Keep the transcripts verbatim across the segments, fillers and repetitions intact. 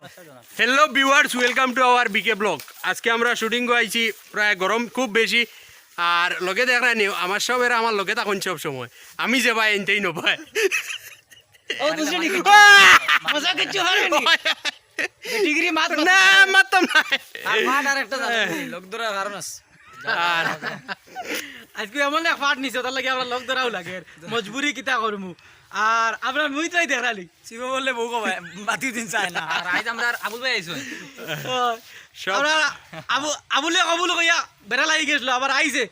Hello viewers, welcome to our বিকে ব্লগ। আজকে আমরা শুটিং আইছি, প্রায় গরম খুব বেশি। আর লগে দেখরায়নি, আমার সব এরা আমার লগে থাকইন সব সময়। আমি যেবায় এনতেই নবায়। ও বুঝলি নি? মজা কিচ্ছু হয়নি। ডিগ্রি মাত না, মারতাম না। আর মাত আর একটা জানো, লোক ধরার কারণ আছে। আর আজকে এমন এক ফাট নিছে, তার লাগি আমরা লোক ধরাও লাগে। মজবুরি কিতা করমু? আর আমরা মুই তো এই দেখালি। শিব বললে বউ কবায়, বাতি দিন চায় না। আর আইজ আমরা আবুল ভাই আইছুন। সব আমরা আবু আবুলে কবুল কইয়া বেড়া লাগি গেছিল, আবার আইছে।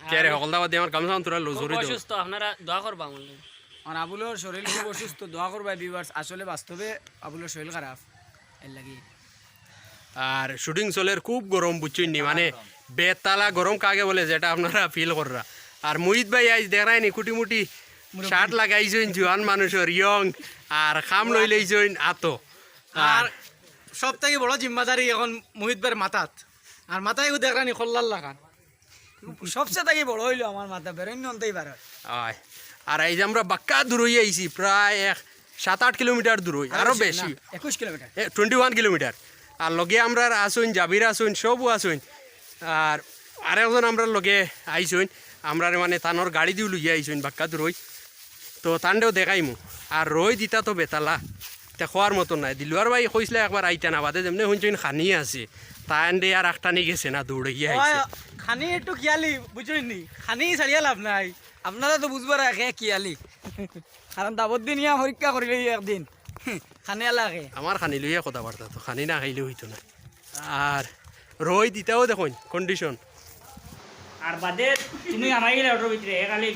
কে রে, হকলতা বাদ দিয়া আমার গামছা তোরা লো, জোরে দেও। অসুস্থ, আপনারা দোয়া করবা আমার লাগি। আর আবুলর শরীর খুব অসুস্থ, দোয়া করবা ভিউয়ার্স। আসলে বাস্তবে আবুলর শরীর খারাপ, এর লাগি। আর শুটিং চলের খুব গরম, বুঝছইন নি, মানে বেতালা গরম কাকে বলে, যেটা আপনারা ফিল কররা। আর মুহিত ভাই আইজ দেখরায়নি, কুটিমুটি শার্ট লাগাইছইন, জুয়ান মানুষর ইয়ং, আর খাম লইলাইছইন আতো। আর সব থাকি বড় জিম্মাদারি এখন মুহিত ভাইর মাথাত। আর মাথায় দেখরায়নি কল্লার লাখান। সবচেয়ে থাকি বড় হইলো আমার মাথা, বেরোইন নন্তেই পারে। আয়। আর এই যে আমরা বাক্কা দূরই আইছি, প্রায় এক সাত আট কিলোমিটার দূরই, আরো বেশি। একুশ কিলোমিটার। এ, টোয়েন্টি ওয়ান কিলোমিটার। আর লগে আমরা আছইন, জাবির আছইন, সবও আছইন। আর আরেকজন আমরার লগে আইছইন, আমরারে মানে তানর গাড়ি দিও লইয়া আইছইন বাক্কা দূরই। তো তানরেও দেখাইমু। আর রইদ ইতা তো বেতালা, তে খোয়ার মতো নাই। দিলুয়ার ভাই কইছলা একবার আইতা না, বাদে যেমনে হুনছইন খানি আছে, তানরে আর আখটানি গেছে না, দৌড়াইয়া আইছে। খানি একটু কিয়ালি, বুঝছইন নি? খানি ছাড়িয়া লাভ নাই। আপনারা তো বুঝবার আগে কিয়ালি। কারণ দাবত দিন ইয়া পরীক্ষা করিলে একদিন। খানি লাগে। আমার খানি লইয়া কথাবার্তা তো, খানি না খাইলে হইতো না। আর রইদ ইতাও দেখইন কন্ডিশন। আর বাদে তুমি আমার গেলে অটোর ভিতরে, এ খালি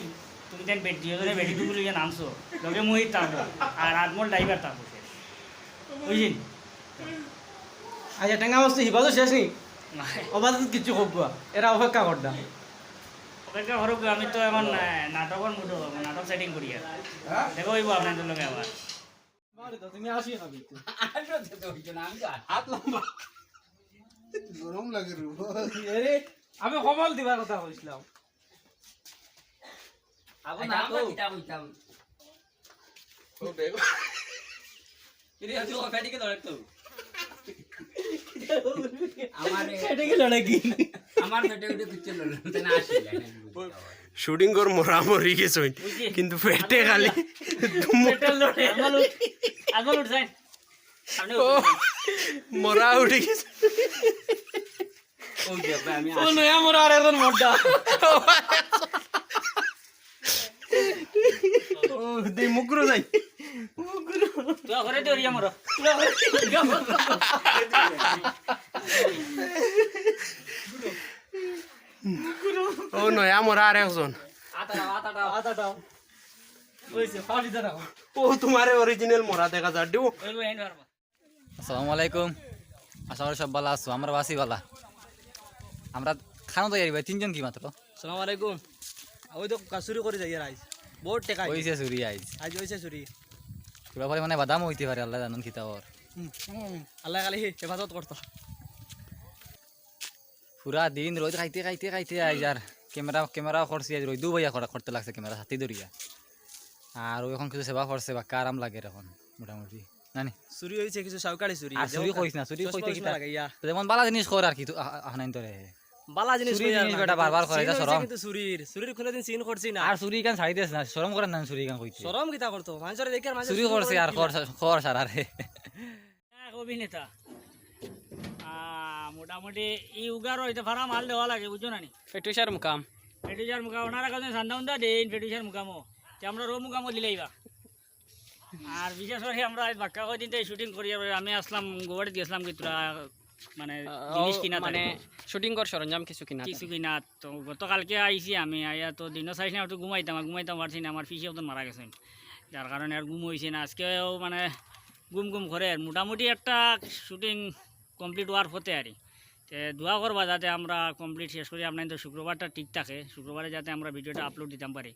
তুমি তাই বেটি, দুজনে বেটি টুকু লইয়া নামছো, লগে মুহিত থাকবো, আর আজমল ড্রাইভার থাকবো। বুঝলি? আচ্ছা, টেঙ্গা বস্তু হিবাজও শেষ নি? অবাধ কিছু কব, এরা অপেক্ষা করদা। অপেক্ষা করুক, আমি তো এখন আহ, নাটকর মুডো, নাটক সেটিং করি আর। দেখো হইব আপনাদের লগে আবার। তুমি আসি খাবি। হাত লম্বা। গরম লাগে রে। আরে, আমি কমল দিবার কথা কইছিলাম। আবু না তো। কিতা কইতাম? ও বেগো। কিরে, তুই ও ফেটিকে ধরে তো। আমার এটা কি লড়াই কি? আমার ফেটে উঠে কিচ্ছু লড়লো না, আসি। শুটিং কর মরা মরি গেছইন, কিন্তু পেটে খালি আজমল উঠ, আজমল উঠ যাই। সামনে ও, মরা উঠি গেছে। ও যাবে, আমি ও নয়া মোরা আর এখন মোটা। ও, দে মুগুরো যাই। তুই ঘরে দৌড়িয়া মরো। ও নয়া মরা আর একজন। আতাটাও। ওইছে, ফাঁসি দাঁড়াও। ও তোমারে অরিজিনাল মরা দেখা যার দিও। আসসালামু আলাইকুম, আশা করি সব ভালা আছো, আমরা আছি ভালা। আমরা খানো তৈরি ভাই, তিনজন কি মাত্র? সালাম আলাইকুম। ওই তো কাসুরি করে যাই আর আইজ। বহুত টেকা আইজ। হইছে চুরি আইজ। আইজ হইছে চুরি। পুরা পরিমাণে বাদাম হইতে পারে, আল্লাহ জানন কিতা ওর। হুম, হুম, আল্লাহ খালি হেফাজত করতো। পুরা দিন রইদ খাইতে খাইতে খাইতে আইজ আর ক্যামেরা ক্যামেরা করছি, আইজ রইদু ভাইয়া করা করতে লাগছে ক্যামেরা হাতি ধরিয়া। আর ওই এখন কিছু সেবা করছে বা আরাম লাগে এখন মোটামুটি। নানি? চুরি হইছে কিছু সাউকারি চুরি। আর চুরি কইস না, চুরি চশমা কইতে উশমা কিতা? লাগাইয়া। তো যেমন বালা জিনিস কর আর কি, তো আ-, আ-, আনাইন তোরে। বালা জিনিস চুরি কই আর জিনিস না। বেটা বারবার করে, চিন এটা হইছে শরম। কিন্তু চুরির, চুরির কোনোদিন চিন করছি না। আর চুরি কান ছাড়ি দেস না, শরম করে না চুরি কান কইতে। শরম কিতা করতো? মানুষের দেখে আর মানুষের চুরি করছে আর কর, কর সারা রে। অভিনেতা। আহ, মোটামুটি এই উগারও এটা ভাড়া মাল দেওয়া লাগে, বুঝছো না নি? ফেটুইশার মুকাম। ফেটুইশার মুকাম, ওনারা কাছে চান্দা উন্দা দেইন, ফেটুইশার মুকামও। তে আমরা রো মুকামও দিলাইবা। আর বিশেষ করে আমরা আজ বাক্কা কয়দিন তো শুটিং করি, আর আমি আসলাম, গুয়াহাটিত গেছিলাম কি তোরা মানে জিনিস কিনা মানে শুটিং কর সরঞ্জাম কিছু কিনা। কিছু কিনা। তো গতকালকে আইছি আমি, আইয়া তো দিনও চাইছি না, একটু ঘুমাইতাম, আর ঘুমাইতাম পারছি না, আমার পিসি একজন মারা গেছেন, যার কারণে আর ঘুম হইছে না। আজকেও মানে ঘুম ঘুম করে, আর মোটামুটি একটা শুটিং কমপ্লিট হওয়ার পথে আর কি। তে দোয়া করবা যাতে আমরা কমপ্লিট শেষ করি, আপনার তো শুক্রবারটা ঠিক থাকে, শুক্রবারে যাতে আমরা ভিডিওটা আপলোড দিতাম পারি।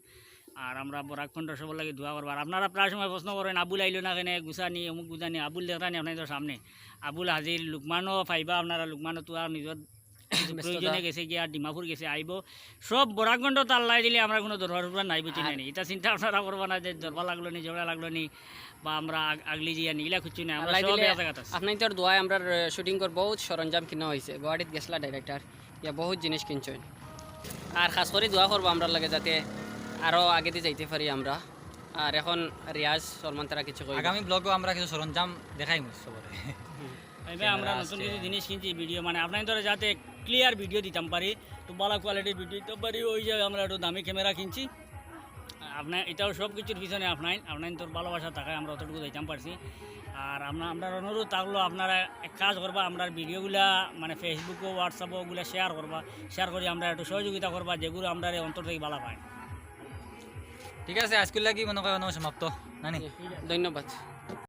আর আমরা বরাক কণ্ঠ সবর লাগি দোয়া করবা। আর আপনারা প্রায় সময় প্রশ্ন করেন, "আবুল আইলো না কেনে, গুছানি, অমুক গুছানি", আবুল দেখরানি আপনার তো সামনে। আবুল হাজির, লুকমানও পাইবা আপনারা, লুকমানও তো আর নিজের প্রয়োজনে গেছে গিয়া, ডিমাপুর গেছে, আইবো। সব বরাকগঞ্জ তাল্লাই দিলে আমরা কোনো দরবার উরবার নাই, বুঝছি না নি? ইটা চিন্তা আপনারা করবা না যে দরবার লাগলো নি, ঝগড়া লাগলো নি, বা আমরা আগ-, আগলি যাইয়া নি, ইলা কিচ্ছু নাই। আমরা আল্লাহ সব দিলে এক জাগাত আছি। আপনাইনতর দোয়ায় আমরার, আহ, shooting-র বহুত সরঞ্জাম কিনা অইছে। গুয়াহাটিত গেছলা director, ইয়া বহুত জিনিস কিনছইন। আর খাস করি দোয়া করবা আমরার লগে যাতে আরো আগেদি যাইতে পারি আমরা। আর এখন রিয়াজ, সলমান তারা কিছু কইবা? আগামী vlog-ও আমরা কিছু সরঞ্জাম দেখাইমু সবরে। এবার আমরা camera নতুন আছে। কিছু জিনিস কিনছি, video মানে আপনাইনতরে যাতে clear video দিতাম পারি, তো ভালা quality-র video দিতাম পারি, ওই যে আমরা একটু দামি camera কিনছি। আপনার এটাও সব কিছুর পিছনে আপনাইন, আপনাইনতর ভালোবাসা থাকায় আমরা অতটুকু যাইতাম পারছি। আর আমরা, আমরার অনুরোধ থাকলো আপনারা এক কাজ করবা, আমরার video-গুলা মানে Facebook-ও, WhatsApp-ও ওগুলা share করবা, share করি আমরা একটু সহযোগিতা করবা, যেগুলো আমরারে অন্তর থাকি ভালা পায়। ঠিক আছে, আজকুর লাগি মনে হয় অনো সমাপ্ত, না নি? ধন্যবাদ।